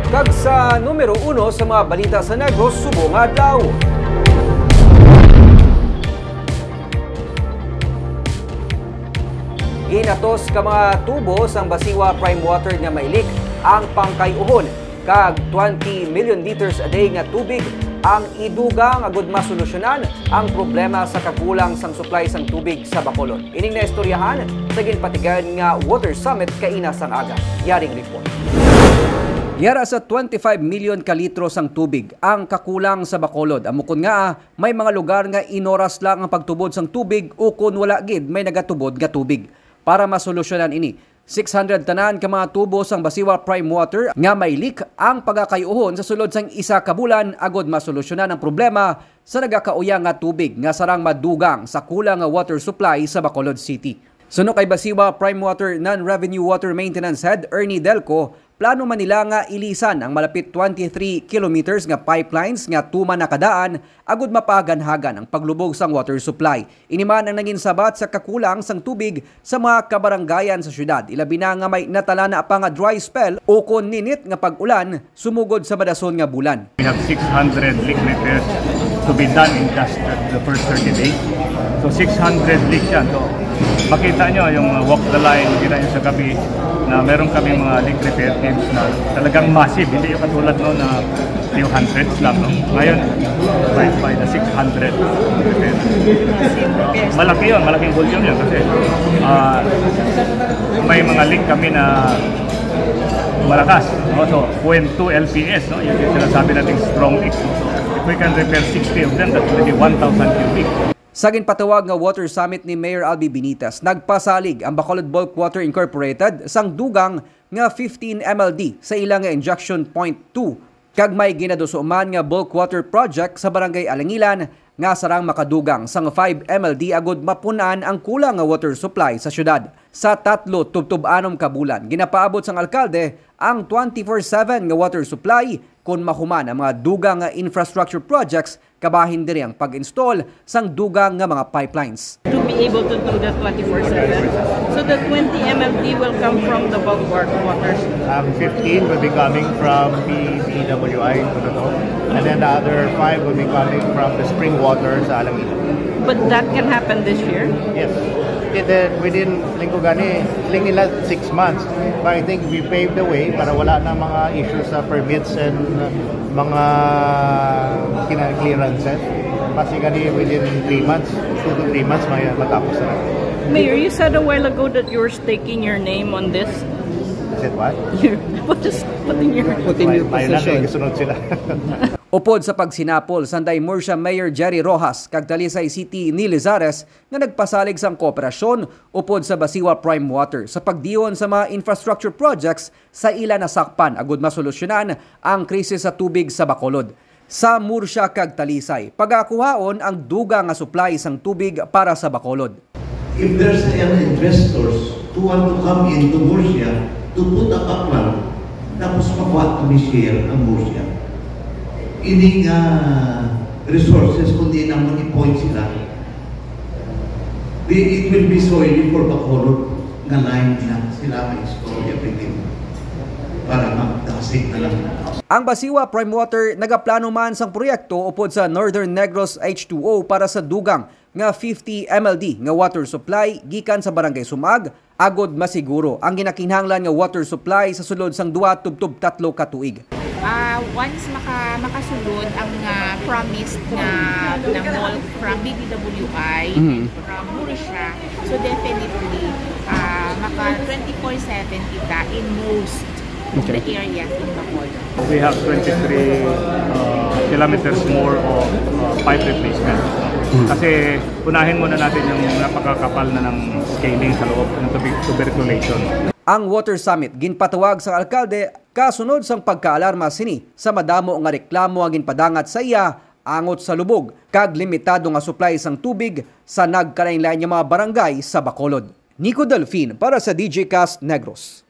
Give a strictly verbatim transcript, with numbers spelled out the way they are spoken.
Kag sa numero uno sa mga balita sa Negros subong nga adlaw. Ginatos ka mga tubo sang Basiwa Prime Water nga may leak ang pangkayuhon, kag twenty million liters a day nga tubig ang idugang agud masolusyonan ang problema sa kakulang sang supply sang tubig sa Bacolod. Ining naistoryahan sa ginpatigayon nga Water Summit kaina sang aga. Yaring report. Yara sa twenty-five million ka litro sang tubig ang kakulang sa Bacolod. Amo kon ngaa may mga lugar nga inoras lang ang pagtubod sang tubig ukon wala gid may nagatubod nga tubig. Para masolusyonan ini, six hundred tanan ka mga tubo sang Basiwa Prime Water nga may leak ang pagakayuhon sa sulod sang isa ka bulan agud masolusyonan ang problema sa nagakauyang nga tubig nga sarang madugang sa kulang nga water supply sa Bacolod City. Suno kay Basiwa Prime Water Non-Revenue Water Maintenance Head Ernie Delco, plano man nila nga ilisan ang malapit twenty-three kilometers nga pipelines nga tuman nakadaan agud mapahaganhagan ang paglubog sang water supply. Ini man ang nangin sabat sa kakulang sang tubig sa mga kabaranggayan sa syudad, ilabi na nga may natalana pa nga dry spell ukon ninit nga pag-ulan sumugod sa madason nga bulan. We have six hundred leak repairs to be done in just the first thirty days. So six hundred leaks yan. So makita nyo yung, uh, walk the line, makita nyo sa gabi na meron kami mga leak repair teams na talagang massive. Hindi yung katulad no na few hundreds lang, no? Ngayon, by, by the six hundred. Malaki yun, malaking volume yun kasi, ah, may mga leak kami na malakas, no? So, point two L P S, no? Yung, yung sinasabi nating strong leak. So, if we can repair sixty of them, that's already one thousand cubic. Sa ginpatawag nga Water Summit ni Mayor Albee Benitez, nagpasalig ang Bacolod Bulk Water Incorporated sang dugang nga fifteen M L D sa ila nga injection point two, kag may ginaduso man nga bulk water project sa Barangay Alangilan nga sarang makadugang sang five M L D agud mapun-an ang kulang nga water supply sa syudad. Sa tatlo tubtob anom ka bulan, ginapaabot sang alkalde ang twenty-four seven nga water supply kon mahuman ang mga dugang nga infrastructure projects. Kabahin diri ang pag-install sang dugang nga mga pipelines. To be able to do that twenty-four seven. So the twenty M L D will come from the bulk wa-, waters. Um, fifteen will be coming from P P W I, Cotato, and then the other five will be coming from the spring water sa Alangilan. But that can happen this year? Yes. And then within, linggo gani, ling nila six months. But I think we paved the way para wala na mga issues sa permits and, uh, mga kina-, clearances. Kasi gani within three months, two to three months, may matapos na. Mayor, you said a while ago that you're staking your name on this. Is it what? You're, what is putting your Putting your May, may na, position. Kasunod sila. Upod sa pagsinapol, Sanday Murcia Mayor Jerry Rojas kag Talisay City Neil Lizares nga nagpasalig sang kooperasyon upod sa Basiwa Prime Water sa pagdiyon sa mga infrastructure projects sa ila nasakpan agud masolusyonan ang krisis sa tubig sa Bacolod. Sa Murcia kag Talisay, pagakuhaon ang dugang nga supply sang tubig para sa Bacolod. If there's any investors who want to come into Murcia to put up a plant, tapos makuha kami share ang Murcia. Ini nga resources, kung di naman i-point sila, di, it will be so easy for Bacolod nga line na sila ma-install everything para magdasig na lang. Ang Basiwa Prime Water nagaplano man sang proyekto upod sa Northern Negros H two O para sa dugang nga fifty M L D nga water supply gikan sa Barangay Sumag, agod masiguro ang ginakinahanglan nga water supply sa sulod sang duha tubtob tatlo ka tuig. Ah, once maka-, makasulod ang, ah, promised nga, nga mall from D D W I Mhm. and from Murcia, so definitely, ah, maka twenty-four seven kita in most of Okay. the areas in Bacolod. We have twenty-three, uh, kilometers more of, uh, pipe replacement. Mm. Kasi unahin muna natin yung napakakapal na ng scaling sa loob ng tubi-, tuberculation. Ang Water Summit ginpatawag sang alkalde kasunod sang pagkaalarma sini sa madamo nga reklamo nga ginpadangat sa iya angot sa lubog kag limitado nga supply sang tubig sa nagkalainlain nga mga barangay sa Bacolod. Nico Delfin para sa D J Cast Negros.